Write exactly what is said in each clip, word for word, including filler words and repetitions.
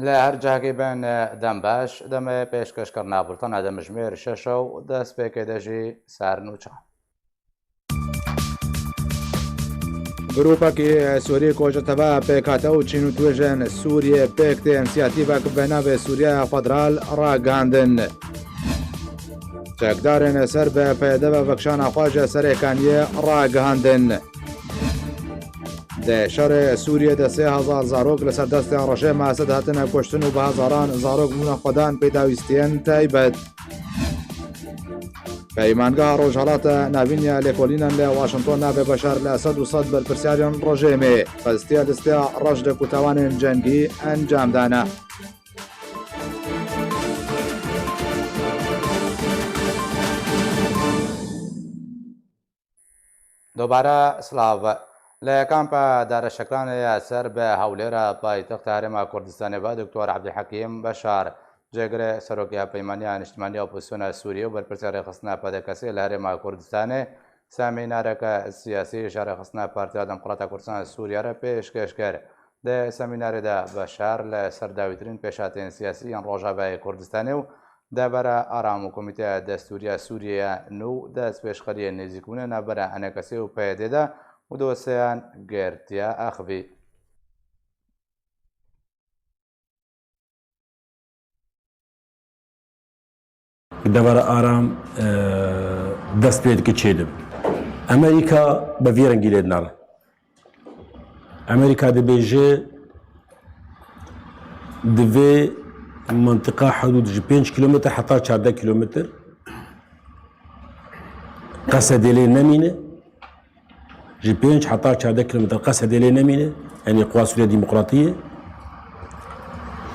Li her cihekî bin, dem baş, demê pêşkêşkirina bultena demjimêr şeş û destpêkê de jî sernûçe. Grûpekî Sûrî ku ji teva pêk hate û çîn û tuêjên Sûriyê pêk tê, însiyatîvek bi navê Sûriyeya Federal ragihandin. Çekdarên ser bi P Y D ve vekşana xwe ji Serêkaniyê ragihandin. Di şerê Sûriyê de sê hezar zarok li ser destê rejîma Esed hatine kuştin û bi hezaran zarok bûne xwedan pêdawîstiyên taybet. Peymangeha Rojhilata Navîn ya lêkolînan li Washington navê Beşar li Esed û sed berpirsyarên rejîmê xestiye listeya reşdek û tawanên cengî encam dane. Dobare silav. Li kampa Dara Şekranê ya ser bi Hewlêra paytexta Herêma Kurdistanê ve Doktor Ebdulhekîm Beşar, cêgirê Serokê Hevpeymaniya Niştimaniya Opozisyona Sûriyê û berpirsê rêxistina P D K S'ê li Herêma Kurdistanê, semînareke siyasî ji Rêxistina Partiya Demokrata Kurdistan Sûriye re pêşkêş kir. Di semînarê de Beşar li ser dawîtirîn pêşhateyên siyasî yên Rojavayê Kurdistanê û Devera Aram û Komîteya Destûrî ya Sûriyê ya nû destpêşxeriyên nêzîkbûnê navbera E N K S û P Y D de û dosyeyan girtiye axivî. Devera Aram, e, dest pê dike çêdib. Amerîka bi vî rengî lê dinare. Amerîka dibêje, divê mintiqa hudûd ji pênc kilometre heta çardeh kilometre Qesedê lê nemîne. Ji pênc heta çardeh kilometre Qesedê lê nemîne. Yanî quwa Sûriya Demokratî ye.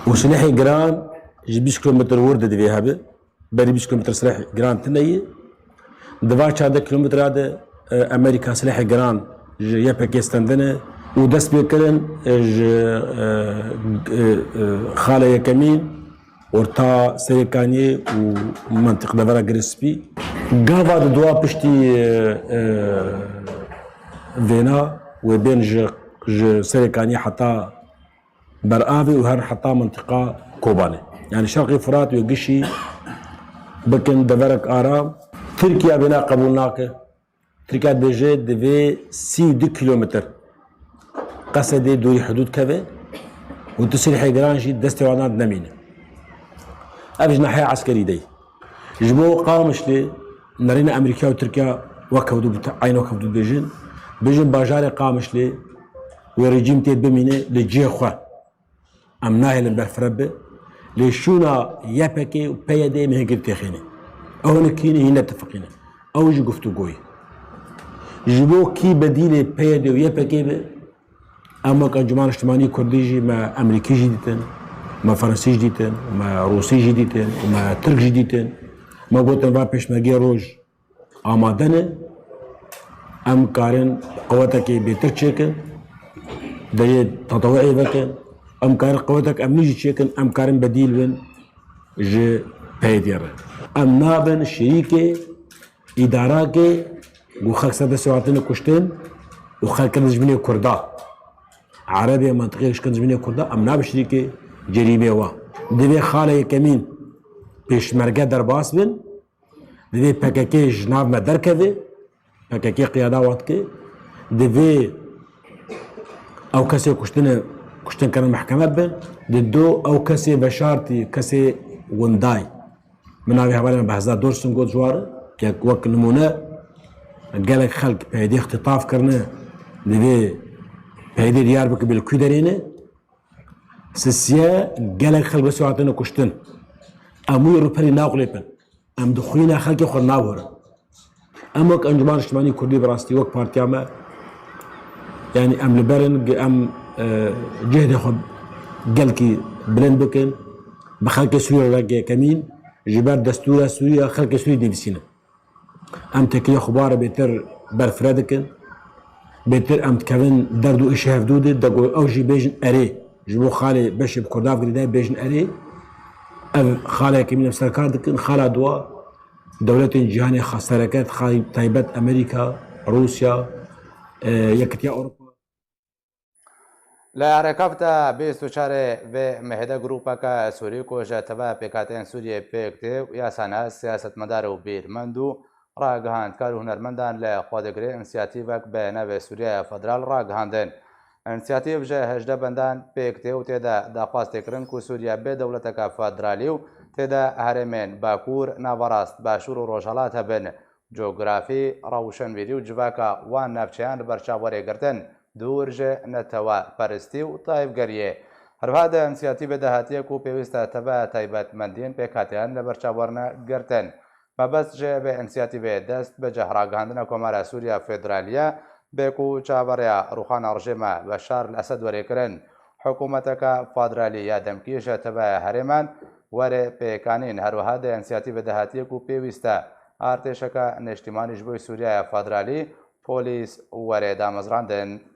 Û silehê giran ji bîst kilometre wir de divê hebe. Berî bîst kilometre silehê giran tune ye. Di va çardeh kilometre de, e, Amerîka silehê giran ji Y P G stendine û dest pê kirin, e, ji, e, e, e, xala yekemîn orta Serêkaniyê û mentiq devera Girê Spî. Gava di dua piştî, e, e, vêna wê bên ji, ji Serêkaniyê heta ber avê û her heta mintiqa Kobanê. Yanî Şerqê Firat wê gişî bikin deverek aram. Tirkiye vêna qebûl nake. Tirkiye dibêje divê sî û du kilometre Qesedê dûrî hudûd keve û tu silhê giran jî destê wan nemîne. Ev ji nahiya eskerî de ye. Ji bo Qamişlê nerîna Amerîka û Tirkiye wek hevdû bi te-, eyn wek hevdû dibêjin. Bêjin bajarê Qamişlê wê rejîm tê bimîne li cihê xwe. Em nahêlin berfireh be. Lê şûna Y P G û P Y D em hingir têxîne. Ew hinek hîn e, hîn netifiqîne. Ew jî guftûgo ye. Ji bo kî bedîlê P Y D û Y P G be? Em wek Encûmena Niştimanî Kurdî jî me Amerîkî jî dîtin, me Fransî jî dîtin, me Rûsî jî dîtin û me Tirk jî dîtin. Me gotin va pêşmergê roj amade ne. Em karin qewetekê bêtir çêkin, deriyê tetewuê vekin. Em karin qewetek emnî jî çêkin, em karin bedîl bin ji P Y D re. Em nabin şirîkê îdarakê ku xelk ser destê hatine kuştin û xelk kirine dijminê Kurda. Erebê mentiqê şikand dijminê Kurda, em nabin şirîkê cerîmê wa. Divê xala yekemîn pêşmerge derbas bin, divê P K K ji nav me derkeve, P K K qiyada wan dike, divê ew kesê kuştine, kuştin kirin mehkeme bin, di do ew kesê veşartî, kesê windayî. Min navê hevalê me Behzat Dorsun got ji wan re, yek wek nimûne gelek xelk P Y D îxtîtaf kirine, divê P Y D diyar bike bê li kû derê ne. Sisiye gelek xelk bi siwatine kuştin. Em wî rûperî naqlêpin. Em di xwîna xelkê xwe nagurin. Em wek Encûmena Niştimanî Kurdî bi rastî wek partiya me, yanî em li ber in, em, e, cêhdê xwe gelkî bilind bikin, bi xelkê Sûriyê re yekemîn, ji ber destûra Sûriya xelkê Sûriyê dinivîsînin. Em têkiliyê xwe bare bêtir berfireh dikin, bêtir em dikevin derd û îşê hevdû de, de ku ew jî bêjin erê, ji bo xalê beşê bi Kurda girêdayî bêjin erê, ev xala yekemîn em serkar dikin, xala dua, dewletên cîhanê xwe sereke, xalê taybet Amerîka, Rûsya, e, Yekitiya Ewropa. Li rêkefta bîst û çarê vê mehê de grûpeke Sûrî ku ji teva pêkhateyên Sûriyê pêk tê û yasanas, siyasetmedar û bîrmend û ragihandkar û hunermendan li xwe digire, însiyatîvek bi navê Sûriyeya Federal ragihandin. Însiyatîv ji hejdeh bendan pêk tê û tê de daxwaz tê kirin ku Sûriye bê dewleteke federalî û tê de herêmên Bakur, Naverast, Başûr û Rojhelat hebin. Cografî, rewşenbîrî û civaka wan navçeyan li ber çav were girtin, dûr ji neteweperistî û tayîfgeriyê. Herwiha di însiyatîvê de hatiye ku pêwîst e teva taybetmendiyên pêkhateyan li ber çav werine girtin. Mebest ji vê însiyatîvê dest bi cih ragihandina Komara Sûriya Federalî ye, bê ku çaverêya rûxana rejîma Beşar el Esed were kirin. Hikûmeteke federalî ya demkî ji tevaya herêman were pêkanîn. Herwiha di însiyatîvê de hatiye ku pêwîst e artêşeke niştîmanî ji bo Sûriyaya Federalî, polîs, were damezrandin.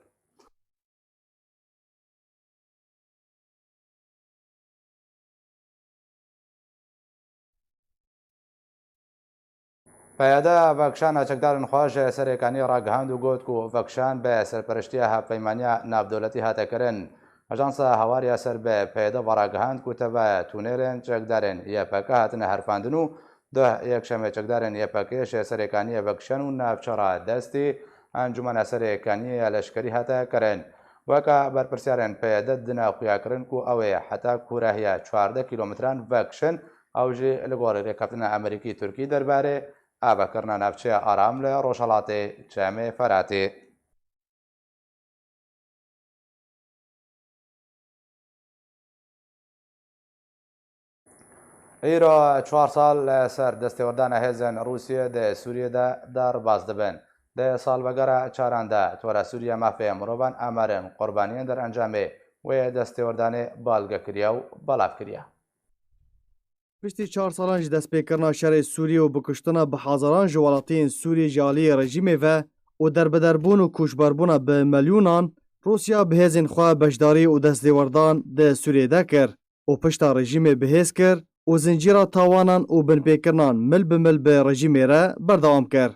Peyada vekişana çekdarên xwe ji Serêkaniyê ragihand û got ku vekişan bi serpereştiya Hevpeymaniya Navdewletî hate kirin. Ajansa Hawar ya ser bi peyada ve ragihand ku teve tûnerên çekdarên Y P G hatine herfandin û duh yekşemê çekdarên Y P G ji Serêkaniyê vekişan û navçe radestî Encûmena Serêkaniyê ya Leşkerî hate kirin. Weke berpirsyarên P Y D dine xuya kirin ku ew ê heta kûrehiya çardeh kîlometran vekişin, ew jî li gorî rêkeftina Amerîkî-Tirkî derbarê avakirina navçeya aram li rojhelatê Çemê Feratê. Îro çar sal li ser destêwerdana hêzên Rûsiyê di Sûriyê de derbas dibin. Di salvegera çaran de Tora Sûriye Mafê Mirovan amarên qurbaniyên derencamê wê destêwerdanê balge kiriye û belav kiriye. Piştî çar salan ji destpêkirina şerê Sûriyê û bikuştina bi hezaran ji welatiyên Sûriyê ji aliyê rejîmê ve û derbiderbûn û koçberbûna bi milyonan, Rûsya bi hêzên xwe beşdarî û destêwerdan di Sûriyê de kir û pişta rejîmê bihêz kir û zincîra tawanan û binpêkirinan mil bi mil bi rejîmê re berdewam kir.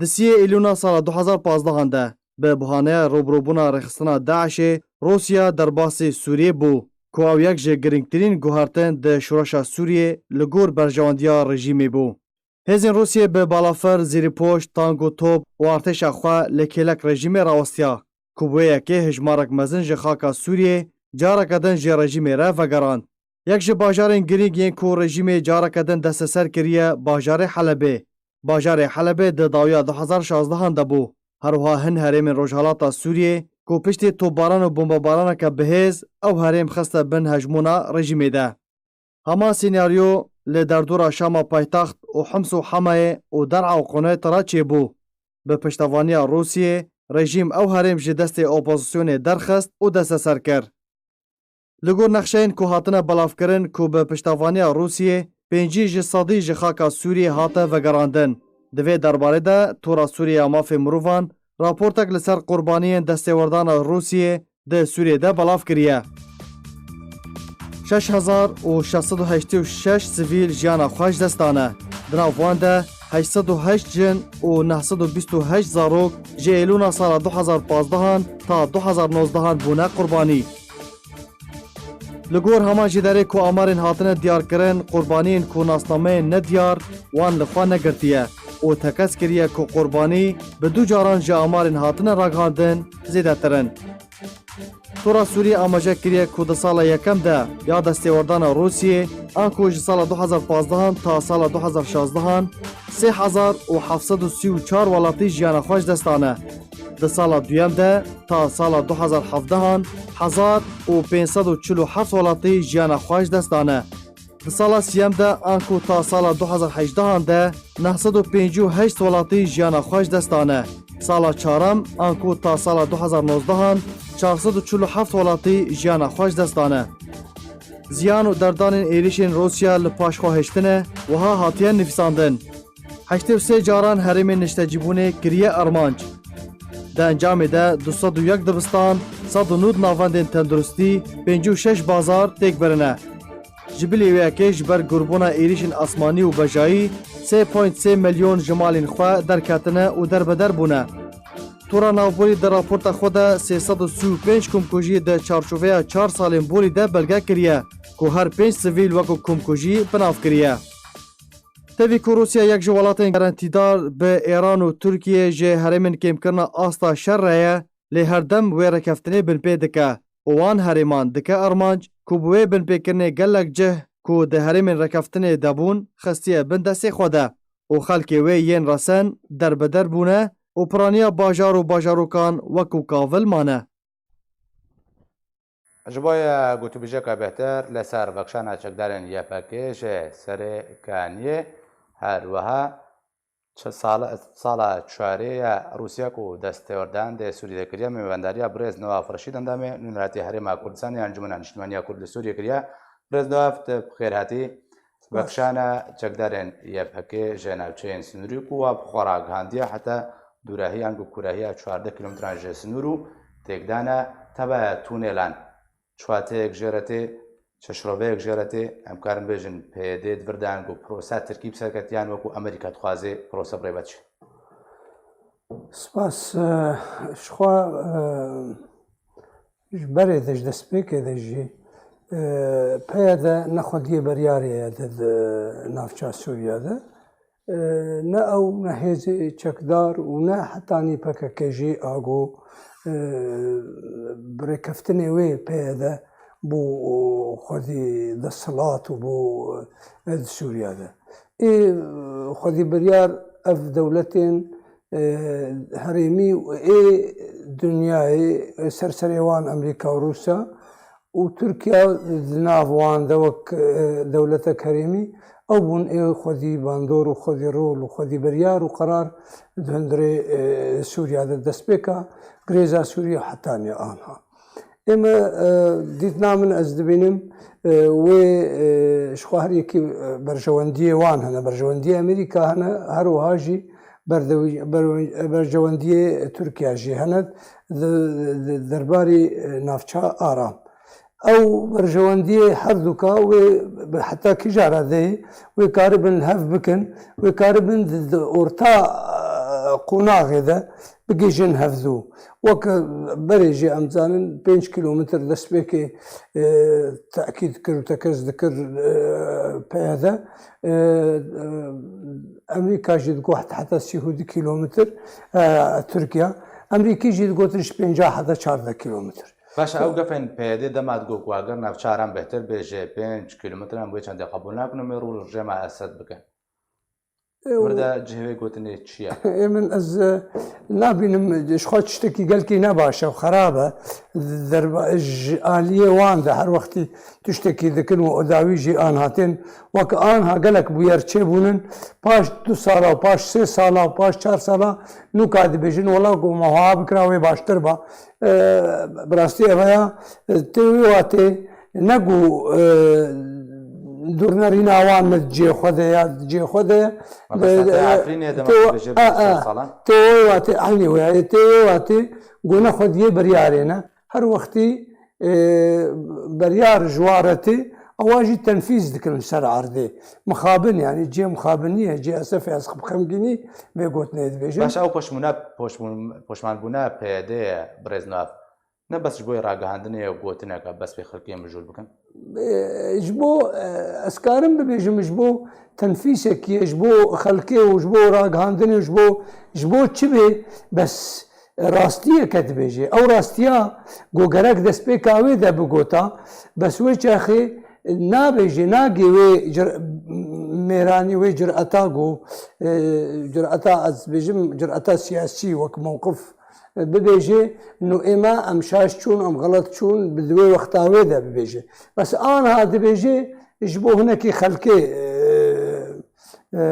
Di siyê Îlûna sala du hezar pazdeh de, bi bahaneya rûbirûbûna rêxistina DAIŞê, Rûsya derbasî Sûriyê bû, ku ew yek ji girîngtirîn guhertin di şoreşa Sûriyê li gor berjewendiya rejîmê bû. Hêzên Rûsiyê bi balafir, zîrîpoş, tank û top û artêşa xwe li kêlek rejîmê rawestiya, ku bi wê yekê hejmarek mezin ji xaka Sûriyê careke din ji rejîmê re vegerand. Yek ji bajarên girîng yên ku rejîmê careke din desteser kiriye, bajarê Helebê. Bajarê Helebê di dawiya du hezar şazdehan de bû. Her wiha hin herêmên rojhelata Sûriyê ku piştî topbaran û bombebaraneke bihêz ew herêm xiste bin hejmûna rejîmê de. Hema senaryo li derdora Şama paytext û Hims û Hemayê û Der'a û Quneytra çêbû. Bi piştevaniya Rûsiyê, rejîm ew herêm ji destê opozisyonê derxist û desteser kir. Li gor nexşeyên ku hatine belavkirin ku bi piştevaniya Rûsiyê pêncî ji sedî ji xaka Sûriyê hate vegerandin. Di vê derbarê de Tora Sûriye ya Mafê Mirovan raportek li ser qurbaniyên destêwerdana Rûsiyê di Sûriyê de belav kiriye. Şeş hezar û şeş sed û heştê û şeş sivîl jiyana xwe ji dest dane. Di nav wan de heşt sed û heşt jin û neh sed û bîst û heşt zarok ji Êlûna sala du hezar pazdehan ta du hezar nozdehan bûne qurbanî. Li gor heman jêderê ku amarên hatine diyarkirin, qurbaniyên ku nasnameyên nediyar wan li xwe negirtiye û tekez kiriye ku qurbanî bi du caran ji amarên hatine ragihandin zêdetir in. Tora Sûriyê amaje kiriye ku di sala yekem de ya destêwerdana Rûsiyê, anku ji sala du hezar pazdehan ta sala du hezar şazdehan, sê hezar û heft sed û sî û çar welatî jiyana xwe ji dest dane. Di sala duyem de ta sala du hezar hevdehan hezar û pênc sed û çil û heft welatî jiyana xwe ji dest dane. Di sala siyem de anku ta sala du hezar hejdehan de neh sed û pêncî û heşt welatî jiyana xwe ji dest dane. Sala çarem anku ta sala du hezar nozdehan çar sed û çil û heft welatî jiyana xwe ji dest dane. Ziyan û derdanên êrîşên Rûsya li paş xwe hiştine, wiha hatiye nivîsandin. Heştê û sê caran herêmên niştecîbûnê kiriye armanc. Di encamê de du sed û yek dibistan, sed û nod navendên tenduristî, pêncî û şeş bazar têk birine. Ji bilî wê yekê ji ber gurbûna êrîşên asmanî û bejayî sê point sê milyon ji malên xwe derketine û derbeder bûne. Xora Navborî di raporta xwe de sê sed û sî û pênc komkujiyê di çarçoveya çar salên borî de belge kiriye, ku her pênc sivîl wekû komkujî bi nav kiriye. Tevî ku Rûsya yek ji welatên gerentîdar bi Îran û Tirkiye ji herêmên kêmkirina asta şer re ye, lê her dem wê rêkeftinê binpê dike û wan herêman dike armanc ku bi wê binpêkirinê gelek cih ku di herêmên rêkeftinê de bûn xistiye bin destê xwe de û xelkê wê yên resen derbeder bûne û piraniya bajar û bajarokan wekû kavil mane. Ji bo ye gotûbêjeka bêhtir li ser vekişana çekdarên Y P G ji Serêkaniyê, her wiha çi sala, sala çarê ye Rûsya ku destewerdandê Sûriyê kiriye, mêvendariya birêz Newaf Reşîd endamê Nûneratiya Herêma Kurdistanê ya Encûmena Niştimaniya Kurd li Sûriyê kiriye. Birêz Newaf, tu bi xêr hatî. Spas. Vekişana çekdarên Y P G ji navçeyên sinûrî ku we bi xwe ragihandiye heta dûrehiyan ku kûrehiya çardeh kîlometran ji sinûr û têkdana tebeya tunêlan. Çi wateyek jê re tê, çi şiroveyek jê re tê, em karin bêjin P Y D di vir de ango proseya Tirkî bi ser ketiyan wekû Amerîka dixwaze prose bi rê ve diçe? Spas, e, ji xwe, e, ji berê de, ji destpêkê de jî, e, P Y D ne xwediyê beryarê ye di, di navça Sûriya de. E, ne ew, ne hêzê çekdar û ne hetanî P K K jî ago, e, bi rêkeftinê wê P Y D bû xwedî desthilat û bû, e, di Sûriya de. Ê xwedî biryar ev dewletên, e, herêmî û ê dinyayê, e, ser serê wan Amerîka û Rûsya, û Tirkiye di nav wan de wek, e, dewletek herêmî, ew bûn ê xwedî bandor û xwedî rol û xwedî biryar û qerar di hundirê, e, Sûriya de destpêka girêza Sûriye û hetaniye anha. Ê me, e, dîtina min ez dibînim, e, wê, e, ji xwe her yekî, e, berjewendiyê wan hene. Berjewendiyê Amerîka hene, her wiha jî berdewi-, ber-, berjewendiyê Tirkiye jî hene di, di derbarê, e, navça aram. Ew berjewendiyê her duka wê bi heta kîja re de wê karibin hev bikin, wê karibin di, di orta, e, qonaxê de bigihîjin hevdû. Wek berê jî em zanin pênc kîlometr destpêkê, e, tekîd kir û tekez dikir, e, P Y D. E, e, Amerîka jî digot heta sî û du kîlometr, e, Tirkiye. Amerîkî jî digotin ji pêncah heta çardeh kîlometr. Baş e, ew gefên P Y D dema digot ku eger navçe aram bêhtir bê ji pênc kîlometran wê çendê qebûl nakin û mê rû li rejêma Esed bikin. E, Vir de cihê wê gotinê çi ye? Ê min ez, e, nabînim, ji xwe tiştekî gelkî ne baş e û xerab e. Derba-, ji aliyê wan de her wextî tiştekî dikin û dawî jî anha tên. Wek anha gelek bûyer çêbûnin. Paş du sala û paş sê sala û paş çar sala nûka dibêjin, wela ku me wiha bikira wê baştir ba. E, bi rastî ev ya, e, tê wê watê ne ku, e, durnerîna wan ne cihê xwe de ya, cihê xwe de. Ma bes heta Efrînê de me dibêje bi sê salan. Tê wê watê, eynî wê, tê wê watê ku ne xwediyê biryarê ne. Her wextî, e, beryar ji wa re tê, ewa jî tenfîz dikin li ser erdê. Mixabin, yanî cihê mixabinî ye, cihê esefê, ez bi xemgînî vê gotinê dibêjim. Baş ew poşmûna, poşmûn-, poşmanbûna P Y D ye, birêz Naf. Ne bes ji bo ragihandinê ye û gotineke bes pê xelkê mijûl bikin? E, ji bo, e, ez karim bibêjim, ji bo tenfîsekî ye, ji bo xelkê û ji bo ragihandinê û ji bo, ji bo çi bê, bes rastiyeke dibêje. Ew rastiya ku gerek destpêka wê de bigota, bes wê çaxê nabêje, nagê wê cir-, mêranî, wê cireta ku, e, cireta, ez dibêjim, cireta siyasî wek mewqif bibêje, no ême em şaş çûn, em xelet çûn, bi di wê wexta wê de bibêje. Bes anha dibêje, ji bo hinekî xelkê, e, e,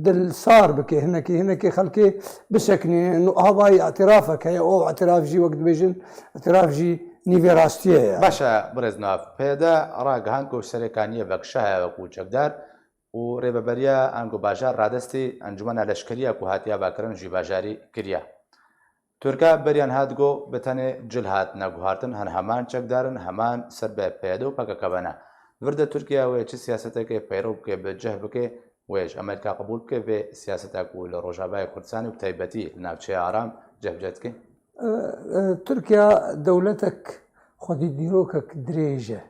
dilsar bike, hinekî, hinekî xelkê bisekinîne. No, havayî îtirafek heye, o îtiraf jî wek dibêjin, îtiraf jî nîvê rastiyê ye. Baş e, birêz Naf. P Y D ragihand ku Serêkaniyê vekişa heye wekû çekdar û rêveberiya ango bajar radestî encûmena leşkerî ya ku hatiye vekirin jî bajarî kiriye. Tirka beriya niha digo bi tenê cil hatine guhartin, hin heman çekdar in, heman ser bi P Y D û P K K ve ne. Vir de Tirkiye wê çi siyasetekê peyro bike, bi cih bike, wê ji Amerîka qebûl bike vê siyaseta ku li Rojavayê Kurdistanê û bi taybetî li navçeya Aram cebce dike? Tirkiya dewletek xwedî dîrokek dirêj e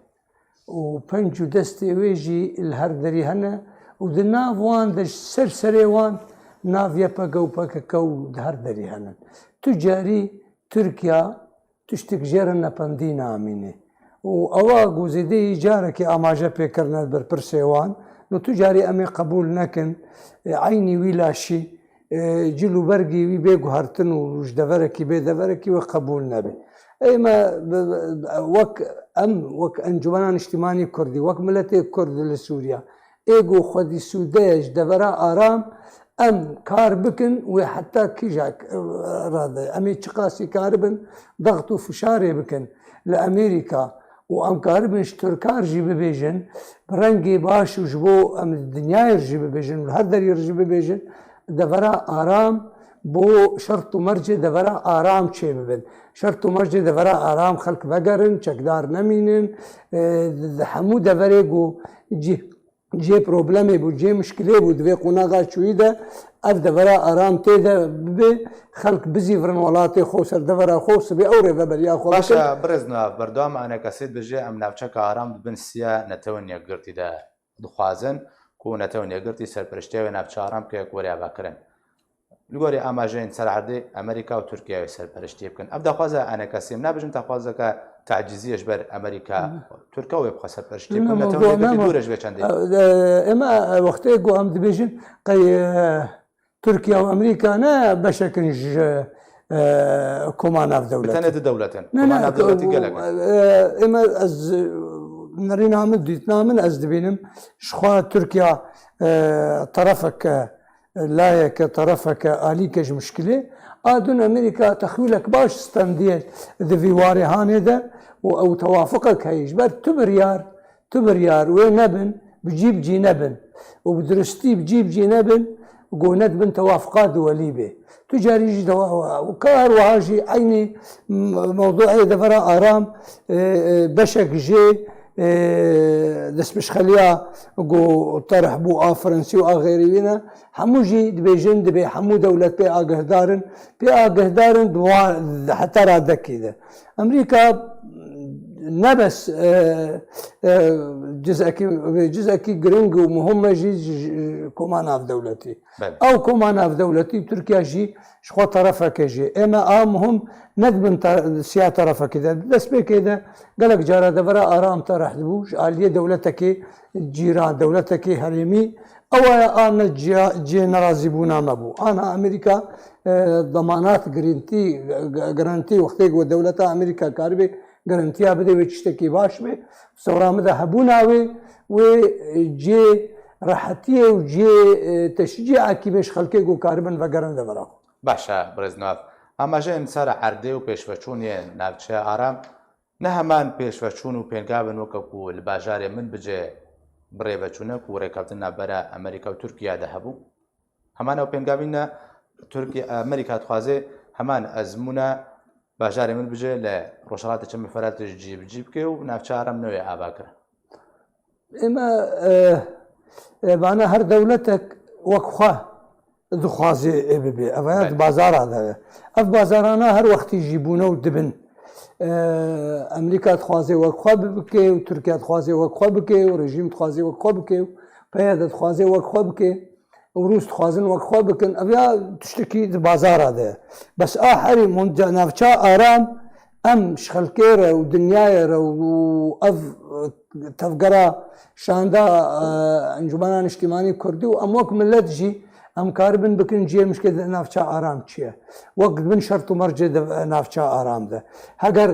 û penc û destê wê jî li her derî hene û di nav wan de ji ser serê wan nav Y P G û P K K û di her derî henin. Tu carî Tirkiya tiştek jê re nependî namîne. Û ewa ku zêdeyî carekê amaje pê kirine berpirsê wan, no tu carî em ê qebûl nekin, e, eynî wî laşî, e, cil û bergî wî bê guhertin û ji deverekî bê deverekî wê qebûl nebe. Ê me bi-, bi-, wek em, wek Encûmena Niştimanî Kurdî, wek miletê Kurd li Sûriya, ê ku xwedî sûde ye ji devera Aram, em kar bikin wê heta kîjak, e, rade. Em ê çiqasî karibin dext û fişarê bikin li Amerîka û em karibin ji Tirka re jî bibêjin, bi rengê baş û ji bo em dinyayê re jî bibêjin, li her derî re jî bibêjin, devera Aram bo şert û mercê devera Aram çêbibin. Şert û mercê devera Aram xelk vegerin, çekdar nemînin, e, di hemû deverê ku cih cihê problemê bû, cihê mişkilê bû, di vê qonaxa çûyî de ev devera Aram tê de bibe, xelk bizîvirin welatê xwe û ser devera xwe û sibê ew rêveberiya xwe bikin. Baş e, birêz Nav, berdewam e, Enekesê dibêje, em navçeka Aram di bin siya Netewên Yekgirtî de dixwazin, ku Netewên Yekgirtî serperiştiya wê navçe Aram bike, ku were avakirin. Li gorî amajeyên ser erdê Amerîka û Tirkiye wê serperiştiyê bikin. Ev daxwaza Enekesê, em nabêjin daxwazeke tacîzî ye ji ber Amerîka, Tirka wê bixwe serperiştiyê bikin. Netewên Yekgirtî dûr e ji vê çendê. E, e, ema, e, wextê ku em dibêjin qey, e, Tirkiye û Amerîka ne beşek in ji, e, koma navdewletî. Bi tenê du dewlet in. Ne, koma ne, navdewletî gelek in. E, ema ez, e, nerîna min, dîtina min ez dibînim. Ji xwe Tirkiye, e, terefek e, layeke, terefeke, alîke ji mişkilê. A din Amerîka texwîlek baş stendiye di vî warê hanê de û ew tewafiqek heye. Ji ber tu biryar, tu biryar wê nebin, bi cî bi cî nebin û bi duristî bi cî bi cî nebin, ku nedibin tewafiqa duwelî bê. Tu carî jî tewa-, û ka her wiha jî eynî m-, mewduê devera Aram, e, e, beşek jê e, destpêşxeliya ku terh bû a Fransî û a xeyrî wî ne, hemû jî dibêjin, dibê hemû dewlet pê agihdar in, pê agihdar in di wa-, di heta radekî de. Amerîka ne bes, e, e, cizekî, cizekî giring û muhim e jî ji, ji koma navdewletî. Belê. Ew koma navdewletî Tirkiye jî ji xwe terefeke jê. Ê me a muhim nedibin te-, siya terefekê de. Di destpêkê de gelek cara devera Aram tereh dibû ji aliyê dewletekê cîran, dewletekê herêmî. Ew aya a ne ciya-, cihê nerazîbûna me bû. Anha Amerîka, e, demanat, girintî, g-, g-, garantî wextê ku dewleta Amerîka karibê garantiya bide wê tiştekî baş be. Sewra min de hebûna wê, wê cê rehetiyê û cê, e, teşcîakî be ji xelkê ku karibin vegerin devera xwe. Baş e, birêz Nav. Amajeyên ser erdê û pêşveçûnê navçeya Aram ne heman pêşveçûn û pêngavên weke ku li bajarê Minbicê bi rê ve çûne ku rêkeftin navbera Amerîka û Tirkiye de hebû. Heman ew pêngavî ne, Tirkiye, Amerîka dixwaze heman ezmûna bajarê Minbicê li Rojhelatê Çemê Feratê jî cî bi cî bike û navçeya Aram newê ava kirin. Ê me, e, e, bana her dewletek wek xwe dixwaze ê bibe. Ev ya di bazara de ye. Ev bazarana her wextî jî bûne û dibin. E, Amerîka dixwaze wek xwe bike û Tirkiye dixwaze wek xwe bike û rejîm dixwaze wek xwe bike û P Y D dixwaze wek xwe bike. û Rûs dixwazin wek xwe bikin, ev ya tiştekî di bazara de ye. Bes a herî munca navça aram, em ji xelkê re û dinyayê re û ev, e, tevgera şanda, e, Encûmena Niştîmanî Kurdî û em wek milet jî em karibin bikin cihê mişkê di navça aram çi ye. Wek dibin şert û mercê di navça aram de. Heger,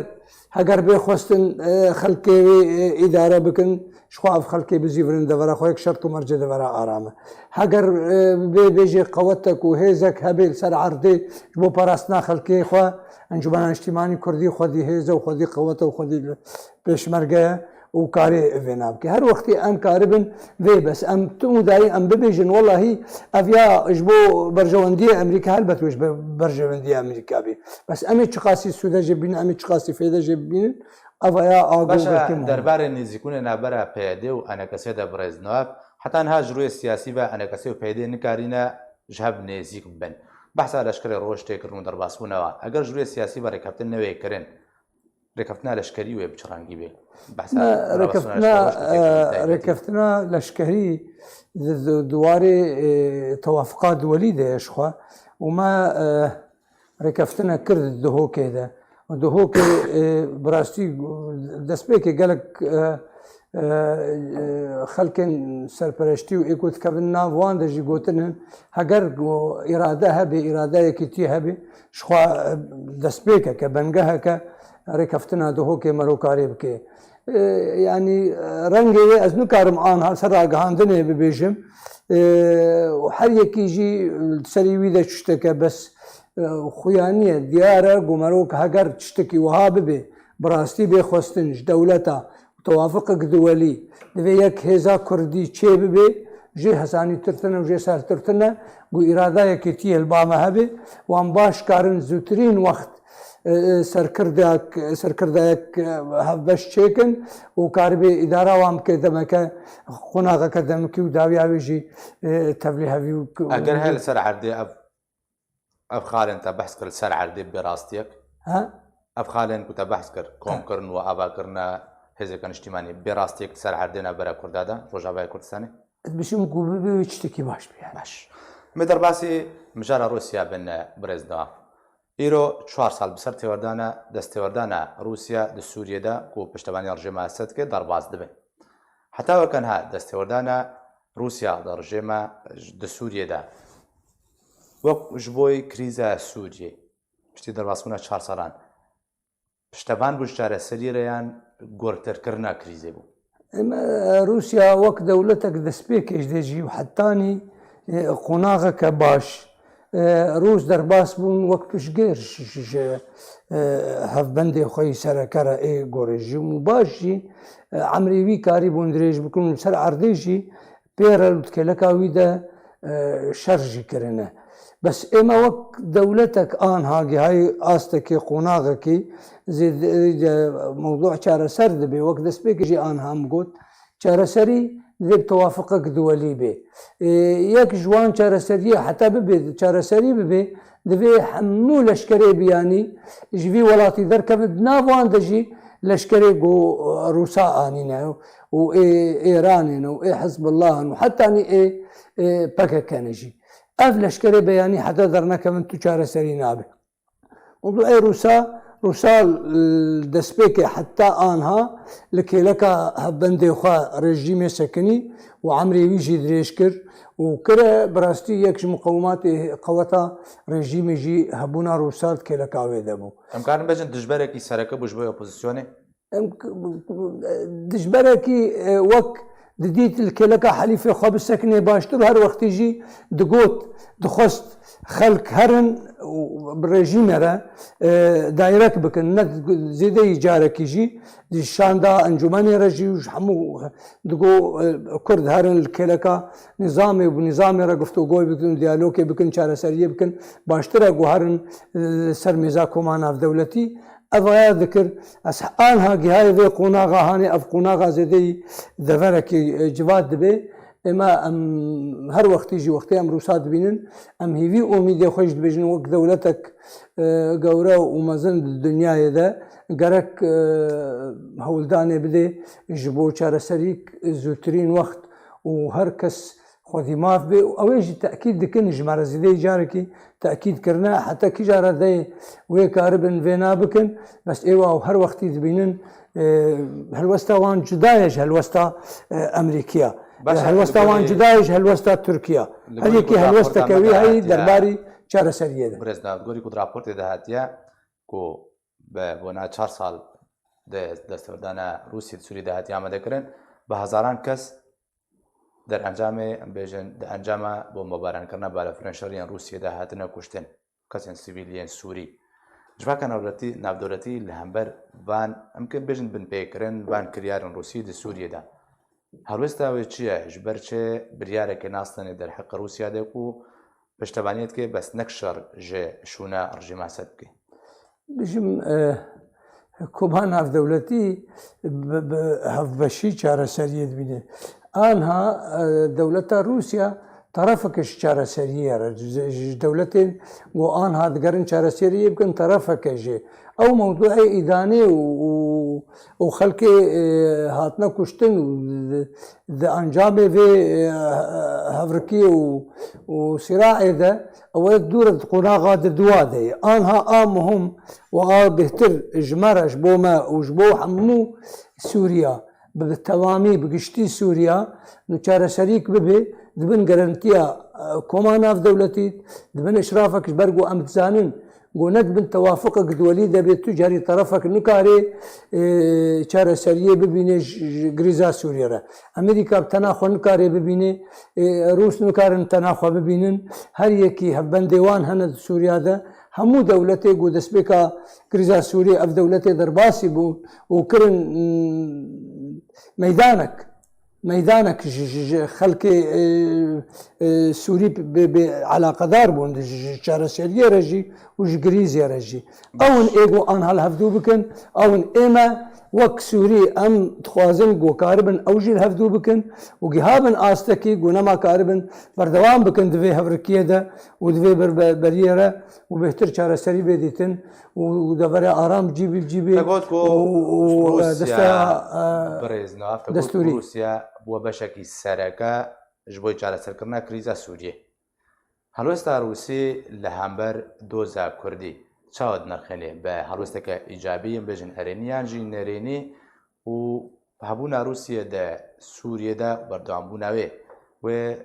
heger bê xwestin, e, xelkê wê, e, îdare bikin, Ji xwe ev xelkê bizîvirin devera xwe yek şert û mercê devera aram e. Heger, e, bê bêjê qewetek û hêzek hebe li ser erdê ji bo parastina xelkê xwe, Encûmena Niştîmanî Kurdî xwedî hêz e û xwedî qewet e û xwedî pêşmerge ye û karê vêna bike. Her wextî em karibin vê bes. Em tim û dayî em bibêjin, welahî ev ya ji bo berjewendiyê Amerîka, helbet wê ji ber-, berjewendiyê Amerîka bê. Bes em ê çiqasî sûde jê bibînin, em ê çiqasî fêde jê bibînin, Ev ya a Baş e, Google kim derbarê nêzîkûnê navbera P Y D û E N K S de birêz Noaf, Heta niha ji rûyê siyasî ve enekesê û peydê nikarîne ji hev nêzîk bibin. Behsa leşkerê roj tê kirin û derbasbûna wan. Eger ji rûyê siyasî ve rêkeftin newê kirin, rêkeftina leşkerî wê bi çi rengî bê? Behsa Me derbasbûna rêkeftina, leşkerê roj tê kirin, e, tê rêkeftina leşkerî di, di, di warê, e, tewafiqa duwelî de ye ji xwe û me, e, rêkeftina kir di Duhokê de. Û Duhokê, e, bi rastî destpêkê gelek, e, e, e, xelkên serpereştî û ê ku dikevin nav wan de jî gotin in, heger ku îrade hebe, îrade yekîtiyê hebe, ji xwe, e, destpêkeke, bengeheke rêkeftina Duhokê mero karê bike. E, yanî, e, rengê wê ez nikarim anha ser ragihandinê bibêjim. E, û her yekî jî li serî wî de tişteke, bes, e, xuya niye. Diyar e ku merok heger tiştekî wiha bibe, bi rastî bê xwestin ji dewleta û tewafiqek duwelî, divê yek hêza kurdî çê bibe, jê hesanîtir tune û jê sertir tune, ku îrada yekîtiyê li ba me hebe, wan baş karin zûtirîn wext, e, e, serkirdeyek, serkirdeyek, e, hevbeş çêkin û karibê îdara wan bike demeke, qonaxeke demikî û dawiya wê jî, e, tevlî hevî û k-, Eger he li ser erdê ev, ev xalên te behs kir li ser erdê bê rastiyek? Ha? Ev xalên ku te behs kir, komkirin û avakirina hêzeke niştîmanî, bê rastiyek li ser erdê navbera Kurda de, Rojavayê Kurdistanê? Ez bişim ku bibe wê tiştekî baş bî yani. Baş. Me derbasî mijara Rûsya bin, e, birêz Dewam. Îro çar sal bi ser têwerdana, destêwerdana Rûsya di Sûriyê de ku piştevaniya rejîma Esed dike derbas dibe. Heta weke niha destêwerdana Rûsya di rejîma di Sûriyê de wek ji bo krîza Sûriyê, piştî derbasbûna çar salan, piştevan bû ji çareseriyê re yan gortirkirina krîzê bû? Em, e, Rûsya wek dewletek destpêkê ji dê jî û hetanî, e, qonaxeke baş, e, Rûs derbas bûn wek piştgir ji, ji, ji, e, hevbendê xwe yî sereke re ê ku rejîm û baş jî, e, emrê wî karîbûn dirêj bikin û li ser erdê jî pê re û di kêleka wî de, e, şer jî kirine. Bes ême wek dewletek anha gihayî astekê, qonaxekî zêde, e, mewdû çareser dibe, wek destpêkê jî anha min got, çareserî divê bi tewafiqek duwelî bê. E, yek ji wan çareseriyê heta bibe, çareserî bibe, divê hemû leşkerê biyanî ji vî welatî derkevin, di nav wan de jî leşkerê ku, e, Rûsa anîne û ê Êranê ne û ê Hizbullahê ne û hetanî ê, ê P K K ne jî. Ev leşkerê beyanî heta dernekevin tu çareserî nabe. Û ê Rûsa, Rûsa, e, destpêkê heta anha li kêleka hevbendê xwe rejîmê sekinî û emrê wî jî dirêj kir û kire bi rastî yek ji muqewimatê qeweta rejîmê jî hebûna Rûsa di kêleka wê de bû. Em karin bêjin dijberekî sereke bû ji bo opozisyonê? Em k-, dijberekî, e, wek didît li kêleka helîfê xwe bisekinê baştir û her wextî jî digot, dixwest xelk herin û bi rejîmê re, e, direct bikin, ne zêdeyî carekî jî di şanda encûmenê re jî û ji hemû digot, e, Kurd herin li kêleka nîzamê û bi nîzamê re guftûgoyê bikin, diyalogê bikin, çareseriyê bikin, baştir e ku herin, e, ser mêza koma navdewletî. Ev aya dikir, ez anha gihayê vê qonaxa hanê, ev qonaxa zêdeyî deverekî, e, civat dibe. Ême em her wextî jî wextê em Rûsa dibînin, em hîvî û umîdê xwe jî dibêjin wek dewletek, e, gewre û mezin di dinyayê de gerek, e, hewldanê bide ji bo çareserî zûtirîn wext û her kes xwedî maf bê û ew ê jî tekîd dikin, ji me re zêdeyî carekî tekîd kirine, heta kîja re dê wê karibin vêna bikin, bes êwa û her wextî dibînin, e, helwesta wan cuda ye ji helwesta, e, Emerîkiya. Baş e, helwesta wan cuda ye ji helwesta Tirkiya. Her yekî helwesteke wî heye derbarî çareseriyê de. Birêz Dawid, gorî ku di raportê de hatiye ku bi bona çar sal de desthilatdana Rûsî di Sûrî de hatiye amadekirin, bi hezaran kes derencamê, em bêjin, di encama bombebaranekirina balafirên şerî yên Rûsiyê de hatine kuştin, kesên sivîl yên Sûrî. Civaka navdewletî, navdewletî li hember van, em kin bêjin, binpêkirin van kiryarên Rûsî di Sûriyê de. Helwesta wê çi ye? Ji ber çi biryarekê nastenê derheqê Rûsya de ku piştevaniyê dike, bes nek şer ji şûna rejîma Esed bike? Bijim, e, koma navdewletî bi, bi hevbeşî çareseriyê dibîne. Anha, e, dewleta Rûsya terefeke ji çareseriyê re, ji, ji dewletên ku anha digerin çareseriyê bikin, terefeke jê. Ew mewduê îdanê û, û, û xelkê, e, hatine kuştin û di, di encamê vê, e, hevrikiyê û, û sîraê de ew dûr di qonaxa di dua de ye. Anha a muhim û a bêhtir ji me re, ji bo me û ji bo hemû Sûriya, bi, bi tewamî, bi giştî Sûriya, nu çareserîk bibe, di bin garantiya, e, koma navdewletî, di bin îşrafek, ji ber ku em dizanin ku ne di bin tewafuqek duwelî de bê tu carî terefek nikarê, e, çareseriyê bibîne ji, ji grîza Sûriyê re. Amerîka bi tena xwe nikarê bibîne, e, Rûs nikarin tena xwe bibînin. Her yekî hevbendê wan hene di Sûriya de. Hemû dewletê ku destpêka grîza Sûriyê ev dewletê derbasî bûn û kirin, mm, meydanek, meydanek ji, ji, ji xelkê, e, e, Sûrî bê, bê eleqedar bûn, ji, ji çareseriyê re jî û ji grîzê re jî. Ew in ê ku anha li hevdû bikin, ew in ê me wek Sûrî em dixwazin ku karibin ew jî li hevdû bikin û gihabin astekî ku nema karibin berdewam bikin di vê hevrikiyê de û di vê berbe-, beriyê re û bêhtir çareserî bê dîtin û devera aram cî bi cî bê Te got ku û, û, û, Rûsya, desteya, e, birêz nav, te got ku destûrî. Rûsya bû beşekî sereke ji bo çareserkirina krîza Sûriyê. Helwesta Rûsî li hember doza Kurdî çawa dinirxîne? Bi helwesteke îcabî, yên bêjin erênî yan jî nerênî û hebûna Rûsiyê di Sûriyê de û berdewambûna wê, wê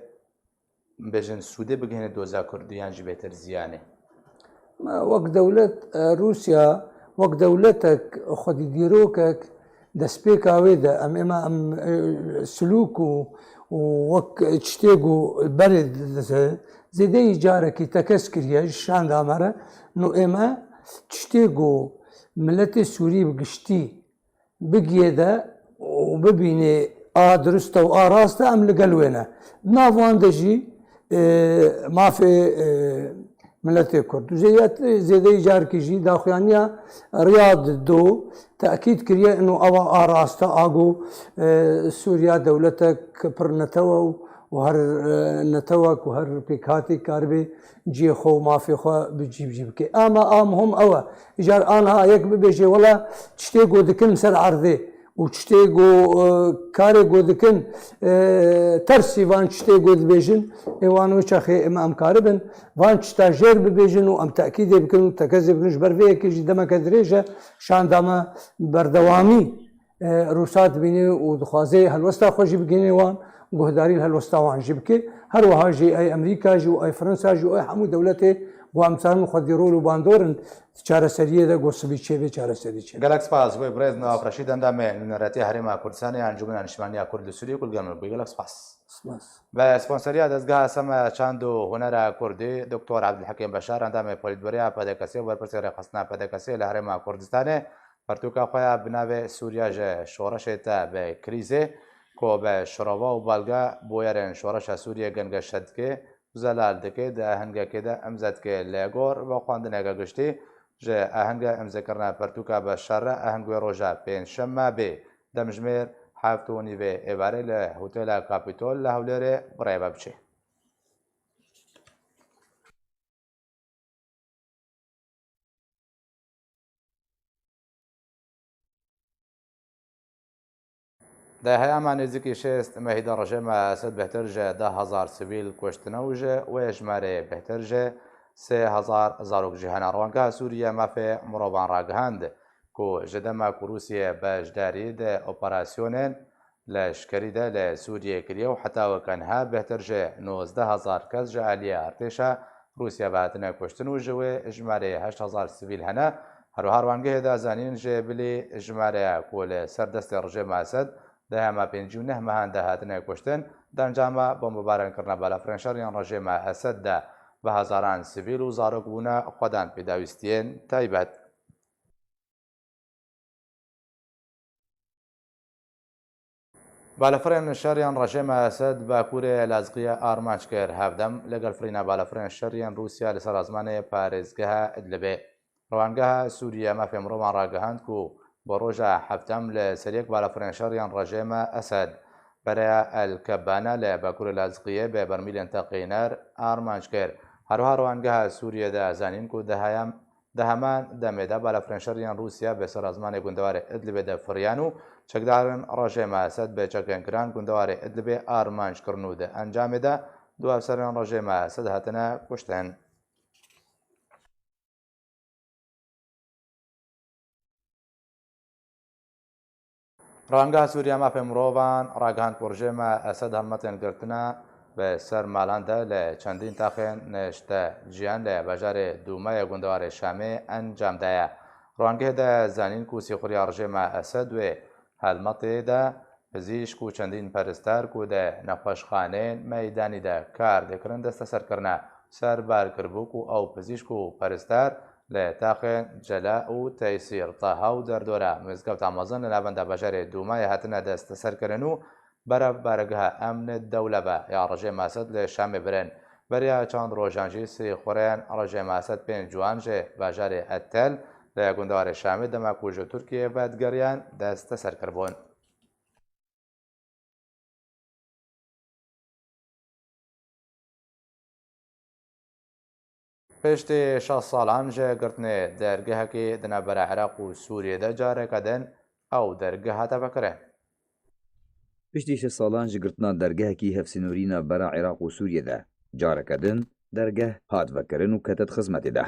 bêjin sûdê bigihîne doza Kurdî yan jî bêhtir ziyanê? Me wek dewlet, e, Rûsya wek dewletek xwedî dîrokek destpêka wê de em êma em, e, silûk û, û wek tiştê ku berê dize, zêdeyî carekî tekez kiriye ji şanda me re. No ême tiştê ku miletê Sûrî bi giştî bigiyê de û bibînê a dirust e û a rast e, em li gel wê ne. Di nav wan de jî, e, mafê, e, miletê Kurd. Zêyet-, zêdeyî carekî jî daxuyaniya Riyad do tekîd kiriye, ino ewa a rast e, a ku, e, Sûriya dewletek pir netewe û, û her, e, netewek û her pêkhatî karibê cihê xwe û mafê xwe bi cî bi cî bike. Ama a muhim ew e. Îcar anha yek bibêje, wela tiştê ku dikin ser erdê û tiştê ku, e, karê ku dikin, e, tersî van tiştê ku dibêjin, ê wan wê çaxê ême em karibin van tişta jêr bibêjin û em tekîdê bikin û tekezê bikin. Ji ber vê yekê jî demeke dirêj e şanda me berdewamî, e, Rûsa dibîne û dixwaze helwesta xwe jî bigihîne wan, guhdarî li helwesta wan jî bike. Her wiha jî ey Amerîka jî û ey Fransa jî û ey hemû dewletê ku em zanin xwedî rol û bandor in di çareseriyê de, ku sibî çêbê çareserî çêbe. Gelek spas. Wê birêz Newaf Reşîd, endamê Nûneretiya Herêma Kurdistanê ya Encûmena Niştimaniya Kurd li Sûriyê, ku li gel me bû. Gelek spas. Spas. Bi sponsoriya Dezgeha Sema Çand û Hunera Kurdî, Doktor Abdulhekîm Beşar, endamê polîtbûroya P D K S û berpirsê rêxistina P D K S li Herêma Kurdistanê, pertûka xwe ya bi navê Sûriya ji şoreşê te bi krîzê, ku bi şirova û balga bûyerên şoreşa Sûriyê gengeşe dike û zelal dike, di ahengekê de îmze dike. Li gor vexwendineke giştî, ji ahenga îmzekirina pertûka Beşar re, aheng wê roja pêncşemma bê, demjimêr heft û nîvê êvarê li Hotela Kapîtol li Hewlêrê bi rê ve biçe. Di heyama nêzîkî şêst mehî de rejîma Esed bêhtir ji deh hezar sivîl kuştine û ji wê ejmarê bêhtir ji sê hezar zarok jî hene. Rewangeha Sûriye mafê mirovan ragihand ku ji dema ku Rûsye beşdarî di operasyonên leşkerî de li Sûriyê kiriye û heta weke niha bêhtir ji nozdeh hezar kes ji aliyê artêşa Rûsya ve hatine kuştin û ji wê ejmarê heşt hezar sivîl hene. Her wiha rewangehê da zanîn ji bilî ejmareya ku li ser destê rejîma Esed di hema pêncî û neh mehan de hatine kuştin, di encama bombebaran kirina balafirên şer yên rejîma Esed de bi hezaran sivîl û zarok bûne xwedan pêdawîstiyên taybet. Balafirên şer yên rejîma Esed Bakurê Lazqiye armanc kir. Hevdem li gel firîna balafirên şer yên Rûsya li ser azmanê parêzgeha Idlibê. Rewangeha Sûriye mafê mirovan ragihand ku bi roja heftem li ser yek balafirên şer yên rejîma Esed Pereya El Kebane li Bakurê Lazqiyê bi bermîlên teqîner armanc kir. Herwiha Rwangeha Sûriyê de zanîn ku di heyam-, di heman demê de balafirên şer yên Rûsya bi ser ezmanê gundewarê Idlibê de firiyan û çekdarên rejîma Esed bi çekên giran gundewarê Idlibê armanc kirin û di encamê de du efserên rejîma Esed hatine kuştin. Rewanga Sûriya Mafê Mirovan ragihand ku rejîma Esed helmetên girtina bi ser malan de li çendîn taxên nişteciyan li bajarê Dûmayê gundewarê Şamê encam daye. Rewangehê de zanîn ku sîxuriya rejîma Esed wê helmetê de pizîşk û çendîn peristar ku di nexweşxaneyên meydanî de kar dikirin desteser kirine. Ser bar kiribû ku ew pizîşk û peristar li taxên Cela û Teysîr Taha û derdora mizgefta mezin li navenda bajarê Dûmayê hatine desteserkirin û berev baregeha emnê dewleve ya rejîma Esed li Şamê birin. Beriya çend rojan jî sîxurên rejîma Esed pênc wan ji bajarê Etel li gundewarê Şamê dema ku ji Tirkiyeyê vedigeriyan desteser kiribûn. Piştî şeş salan ji girtinê dergehekî di navbera Iraq û Sûriyê de careke din ew dergeh hate vekirin. Piştî şeş salan ji girtina dergehekî hevsînorî navbera Iraq û Sûriyê de careke din dergeh hat vekirin û kete di xizmetê de.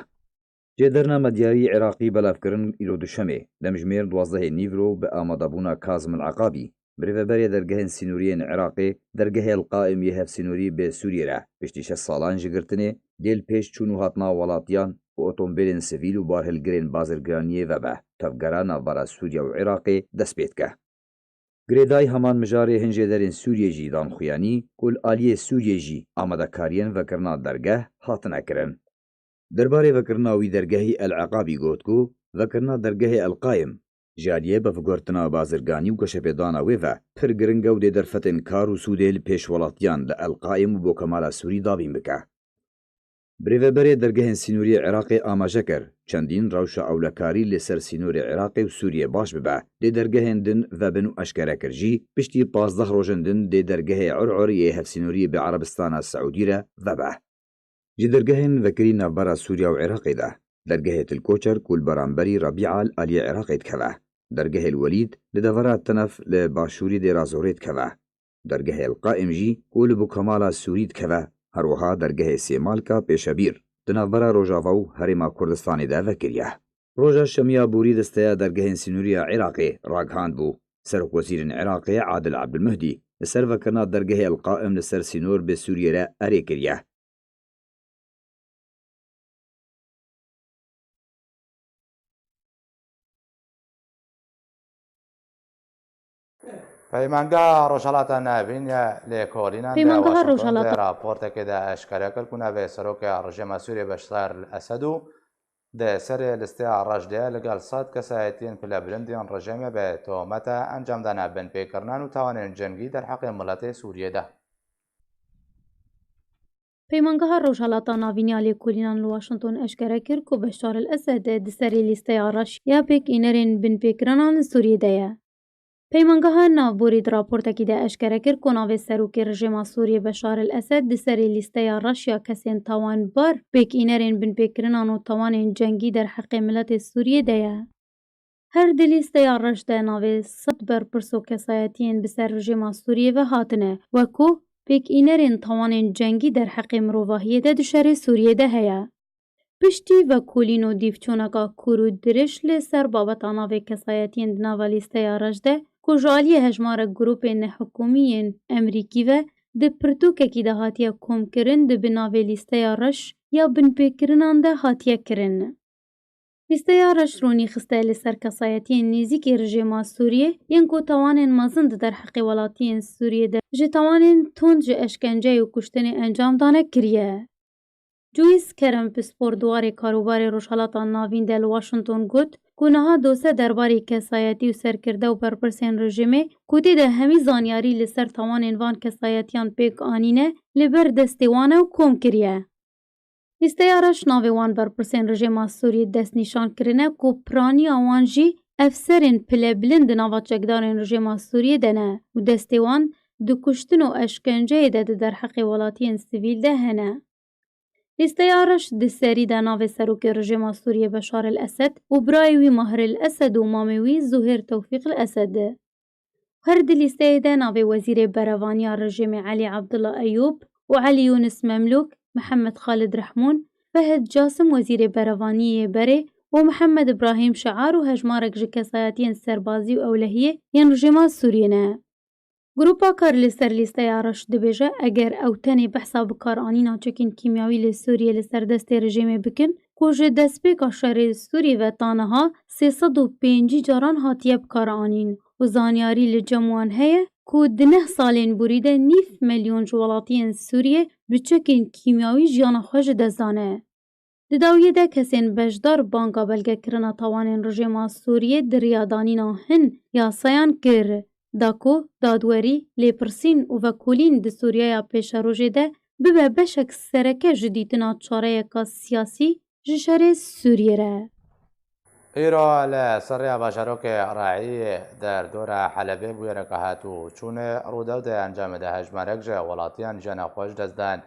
Cêderna medyayî Iraqî belavkirin îro duşemê, demjimêr duwazdehê nîvro bi amadebûna Kazim El Eqabî, birêveberê dergehên sînorî yên Iraqê, dergehê El Qaim yê hevsînorî bi Sûriyê re, piştî şeş salan ji girtinê, dê li pêş çûn û hatina welatiyan û otombêlên sivîl û barhilgirên bazirgiraniyê vebe, tevgera navbera Sûriye û Iraqê dest pê dike. Girêdayî heman mijarê hin jêderên Sûriyê jî dan xuyanî ku li aliyê Sûriyê jî amadekariyên vekirina dergeh hatine kirin. Derbarê vekirina wî dergehî El Eqabî got ku vekirina dergehê El Qaim ji aliyê bevguhertina bazirganî û geşepêdana wê ve pir giring e û dê derfetên kar û sûdê li pêşwelatiyan li El Qaim û Bokemala Sûrî dabîn bike. Birêveberê dergehên sînorî yê Iraqê amaje kir, çendîn rewşa ewlekarî li ser sînorê Iraqê û Sûriyê baş bibe, dê dergehên din vebin û eşkere kir jî, piştî pazdeh rojên din dê dergehê Ur'ur yê hevsînorî bi Erebistana Seûdî re vebe. Ji dergehên vekirî navbera Sûriya û Iraqê de, dergehê Til Koçer ku li beramberî Rebîa li aliyê Iraqê dikeve, dergehê El Welîd li devera Tenef li başûrî Dêra Zorê dikeve, dergehê El Qaim jî ku li Bûkemala Sûrî dikeve, her wiha dergehê Sêmalka Pêşebîr di navbera Rojava û Herêma Kurdistanê de vekiriye. Roja Şemiya borî desteya dergehên sînorî ya Iraqê ragihand bû. Serokwezîrên Iraqê Adil Abdulmehdi li ser vekirina dergehê El Qaim li ser sînor bi Sûriyê re erê kiriye. Peymangeha Rojhilata Navîn ya Lêkolînan li Peymangeha Washington Rojhilata di raportekê de eşkere kir ku navê serokê rejîma Sûriyê Beşar el Esed û di serê listeya reş de ye, li gel sed kesayetiyên pilebilind yên rejîmê bi tometa encamdana binpêkirinan û tawanên cengî derheqê miletê Sûriyê de. Peymangeha Rojhelata Navîn ya Lêkolînan li Washington eşkere kir ku Beşar el Esed di serê lîsteya reş ya pêkînerên binpêkirinan li Sûriyê de ye. Peymangeha Navborî di raportekî de eşkere kir ku navê serokê rejîma Sûriyê Beşar el Esed di serê lîsteya reş ya kesên tawanbar pêkînerên binpêkirinan û tawanên cengî derheqê miletê Sûriyê de ye. Her di lîsteya reş de navê sed berpirs û kesayetiyên bi ser rejîma Sûriyê ve hatine, wek ku pêkînerên tawanên cengî derheqê mirovahiyê de di şerê Sûriyê de heye. Piştî vekolîn û dîvçûneka kûr û dirêj li ser babeta navê kesayetiyên di nava lîsteya reş de, ku ji aliyê hejmarek grûpên nehikûmî yên Emerîkî ve di pirtûkekî de hatiye komkirin, dibe navê lîsteya reş ya binpêkirinan de hatiye kirin. Lîsteya reş ronî xiste li ser kesayetiyên nêzîkî rejîma Sûriyê yên ku tawanên mezin di derheqê welatiyên Sûriyê de ji tawanên tund ji eşkence û kuştinê encam dane kiriye. Joyce Kerem, pispor di warê karûbarê Rojhelata Navîn de li Washington got ku niha dosye derbarê kesayetî û serkirde û berpirsên rejîmê ku tê de hemî zanyarî li ser tawanên van kesayetiyan pêk anîne, li ber destê wan e û kom kiriye. Lîsteya reş navê wan berpirsên rejîma Sûriyê destnîşan kirine ku piraniya wan jî efserên pilebilind di nava çekdarên rejîma Sûriyê de ne û destê wan di kuştin û eşkenceyê de di derheqê welatiyên sivîl de hene. Lîsteya reş di serî de navê serokê rejîma Sûriyê Beşar el Esed û birayê wî Mahir el Esed û mamê wî Zuhêr Tewfîq el Esed e. Her di lîsteyê de navê wezîrê berevaniya rejîmê Elî Abdullah Eyûb û Elî Yûnis Memlûk, Mihemed Xalid Rehmûn, Fehd Casim wezîrê berevaniyê yê berê û Mihemed Ibrahîm Şiar û hejmarek ji kesayetiyên serbazî û ewlehiyê yên rejîma Sûriyê ne. Grupa kar li ser lîsteya reş dibêje, eger ew tenê behsa bikaranîna çekên kîmyawî li Sûriyê li ser destê rejîmê bikin, ku ji destpêka şerê Sûriyê ve ta niha sê sed û pêncî caran hatiye bikaranîn û zanyarî li cem wan heye, ku di neh salên borî de nîv milyon ji welatiyên Sûriyê bi çekên kîmyawî jiyana xwe ji dest dane. Di dawiyê de kesên beşdar banga belgekirina tawanên rejîma Sûriyê di riya danîna hin yasayan kir, da ku dadwerî, lêpirsîn û vekolîn di Sûriyeya pêşerojê de bibe beşek sereke ji dîtina çareyeka siyasî ji şerê Sûriyê re. Îro li ser rêya bajarokê Re'î derdora Helebê bûyereke hatû çûnê rûdaw de encamê de hejmarek ji welatiyan jiyana xwe ji dest dan,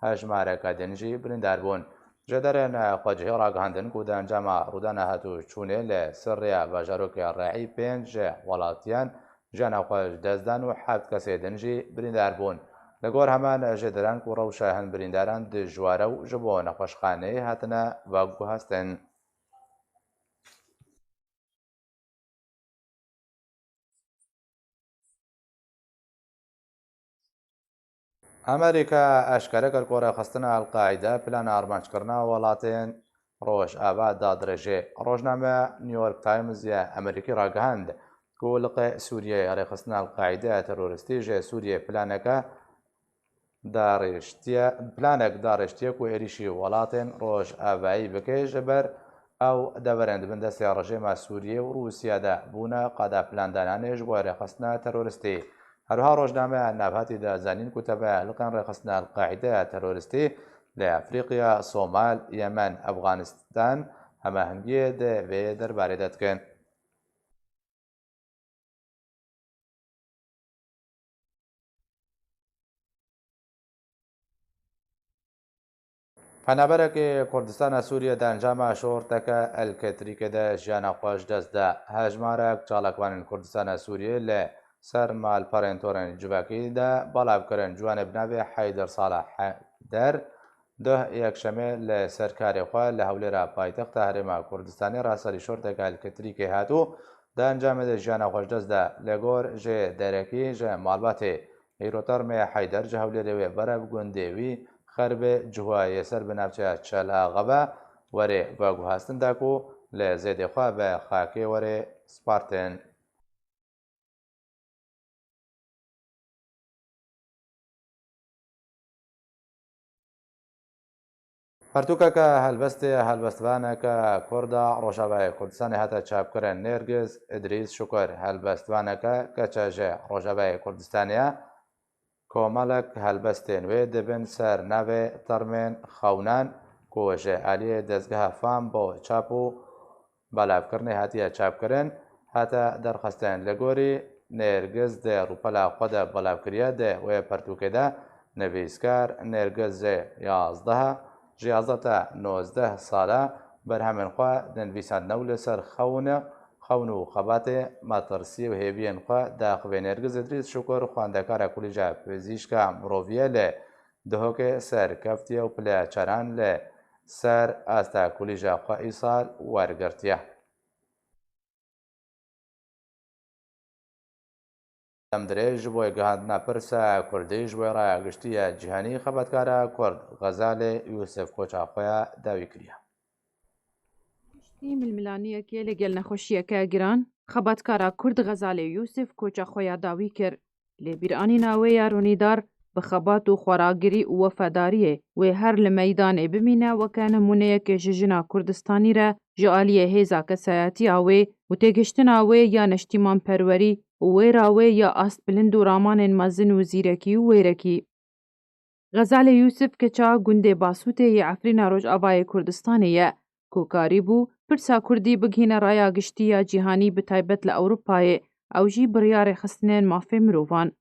hejmareke din jî birîndar bûn. Ji derên xwecihî ragihandin ku di encama rûdana hatû çûnê li ser rêya bajarokê Re'î pênc ji welatiyan jiyana xwe ji dest dan û heft kesê din jî birîndar bûn. Li gor heman jêdiran ku rewşa hin birîndaran dijwar e û ji bo nexweşxaneyê hatine veguhestin. Amerîka eşkere kir ku rêxistina El-Qaîde plana armanckirina welatên Rojava dadirêje. Rojnameya New York Times ya Amerîkî ragihand ku liqê Sûriyeyê rêxistina El-Qaîde ya terorîstî ji Sûriyê planeke darêştiye, planek darêştiye ku êrîşî welatên Rojavayî bike ji ber ew deverên di bin destê rejîma Sûriyê û Rûsya de bûne qada plandananê ji bo rêxistina terorîstî. Her wiha rojnameya navhatî da zanîn ku teve liqên rêxistina El-Qaîde ya terorîstî li Efrîqya, Somal, Yemen, Efxanistan hemahengiyê di vê derbarê de dikin. Penaberekî Kurdistana Sûriyê di encama şorteke elektrîkê de jiyana xwe ji dest da. Hejmarek çalakvanên Kurdistana Sûriyê li ser malperên torên civakî de belav kirin. Ciwanê bi navê Heyder Saleh Heyder, Duh yekşemê li ser karê xwe li Hewlêra paytexta Herêma Kurdistanê raserî şorteke elektrîkê hat û di encamê de jiyana xwe ji dest da. Li gor jê derekî ji malbatê, îro termê Heyder ji Hewlêrê wê berev gundê wî Xerbê Cuhayê ser bi navçeya Çel Axa ve werê veguhestin da ku li zêdê xwe bi xakê werê spartin. Pertûkeke helbestê helbestvaneke Kurd a Rojavayê Kurdistanê hate çapkirin. Nêrgiz Îdrîs Şukur helbestvaneke keça ji Rojavayê Kurdistanê ye. Komelek helbestên wê dibin ser navê Termên Xewnan ku ji aliyê dezgeha Fam bo çap û belavkirinê hatiye çapkirin, hate derxistin. Li gorî Nêrgiz di rûpela xwe de belav kiriye, di wê pertûkê de nivîskar Nêrgiz ji yazdeh, ji yazdeh ta nozdeh sala berhemên xwe dinivîsandine û li ser xewn, xewn û xebatê metirsiyê û hêviyên xwe diaxivê. Nêrgiz Îdrîs Şukur xwendekara Kulîja Pizîşka Miroviye li Duhokê serkeftiye û pileya çaran li ser asta kulîja xwe îsal wergirtiye. Dem dirêj ji bo gihandina pirsa Kurdî ji bo raya giştî ya cîhanî, xebatkara Kurd Xezalê Yûsif koça xwe ya dawî kiriye. Piştî milmilaniyekê li gel nexweşiyeke giran, xebatkara Kurd Xezalê Yûsif koça xwe ya dawî kir. Lêbîranîna wê ya ronîdar bi xebat û xweragirî û wefedariyê wê her li meydanê bimîne weke nimûneyekê ji jina Kurdistanî re ji aliyê hêza kesayetiya wê û têgihiştina wê ya neştîmanperwerî û wêra wê ya astbilind û ramanên mezin û zîrekî û wêrekî. Xezalê Yûsif keça gundê Basûtê yê Efrîna Rojavayê Kurdistanê ye ku karîbû pirsa Kurdî bigihîne raya giştî ya cîhanî, bi taybet li Ewropayê, ew jî bi riya rêxistinên mafê mirovan.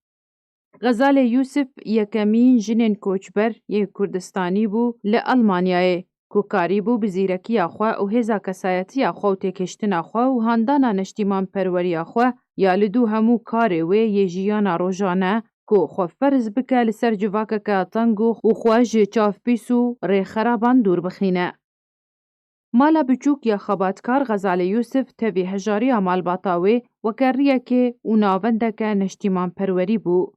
Xezalê Yûsif yekemîn jinên koçber yê Kurdistanî bû li Almanyayê, ku karîbû bi zîrekiya xwe û hêza kesayetiya xwe û têkiştina xwe û handana neştîmanperweriya xwe ya li dû hemû karê wê yê jiyana rojane, ku xwe ferz bike li ser civakeke teng û, û xwe ji çavpîs û rêxeraban dûr bixîne. Mala biçûk ya xebatkar Xezalê Yûsif tevî hejariya malbata wê weke riyekê û navendeke neştîmanperwerî bû.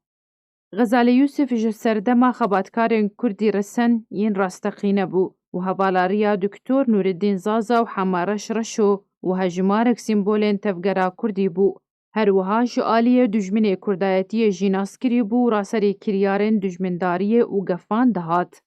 Xezalê Yûsif ji serdema xebatkarên Kurdî resen yên rasteqîne bû û hevalariya Doktor Nûreddîn Zaza û Hema Reş Reşo û hejmarek sîmbolên tevgera Kurdî bû. Her wiha ji aliyê dijminê Kurdayetiyê jî naskirî bû û raserî kiryarên dijmindariyê û gefan dihat.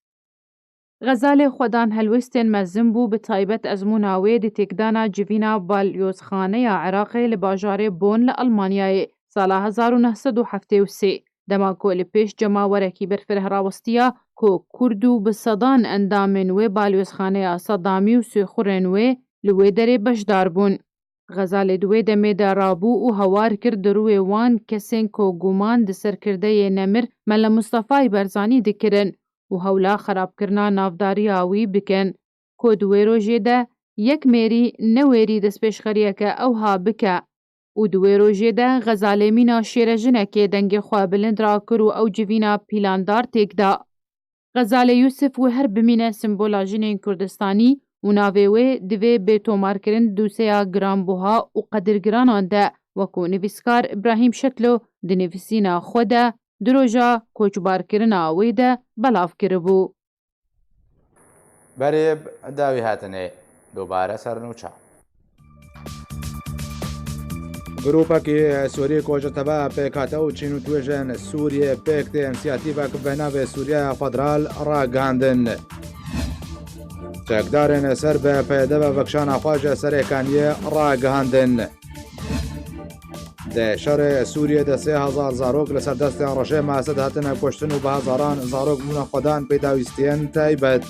Xezalê xwedan helwestên mezin bû, bi taybet ezmûna wê di têkdana civîna balyozxaneya Iraqê li bajarê Bonn li Almanyayê sala hezar û neh sed û heftê û sê, dema ku li pêş cemawerekî berfireh rawistiya ku Kurd û bi sedan endamên wê balyozxaneya Sedamî û sêxurên wê li wê derê beşdar bûn. Xezalê di wê demê de rabû û hawar kir di rûyê wan kesên ku guman di serkirdeyê nemir Mele Mustefayî Barzanî dikirin û hewla xerabkirina navdariya wî bikin, ku di wê rojê de yek mêrî newêrî destpêşxeriyeke ewha bike û di wê rojê de Xezalê mîna şêrejinekê dengê xwe bilind rakir û ew civîna pîlandar têk da. Xezalê Yûsif wê her bimîne simbola jinên Kurdistanî û navê wê divê bê tomarkirin dûseya giranbuha û qedirgiranan de, wekû nivîskar Îbrahîm Şetlo di nivîsîna xwe de di roja koçbarkirina wê de belav kiribû. Berê dawî hatinê dubare ser nûça. Grûpekî Sûrî ku ji teva pêkhate û çîn û tuêjên Sûriyê pêk tê însiyatîvek bi navê Sûriyeya Federal ragihandin. Çekdarên ser bi P Y D ve vekşana xwe ji Serêkaniyê ragihandin. Di şerê Sûriyê de sê hezar zarok li ser destê rejîma Esed hatine kuştin û bi hezaran zarok bûne xwedan pêdawîstiyên taybet.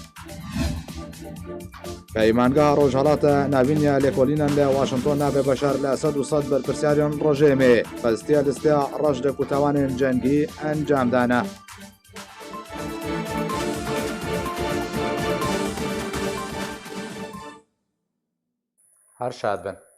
Peymangeha Rojhelata Navîn ya lêkolînan li Washington navê Beşar li Esed û sed berpirsyarên rejîmê xistiye listeya reş li ku tawanên cengî encam dane. Her şad bin.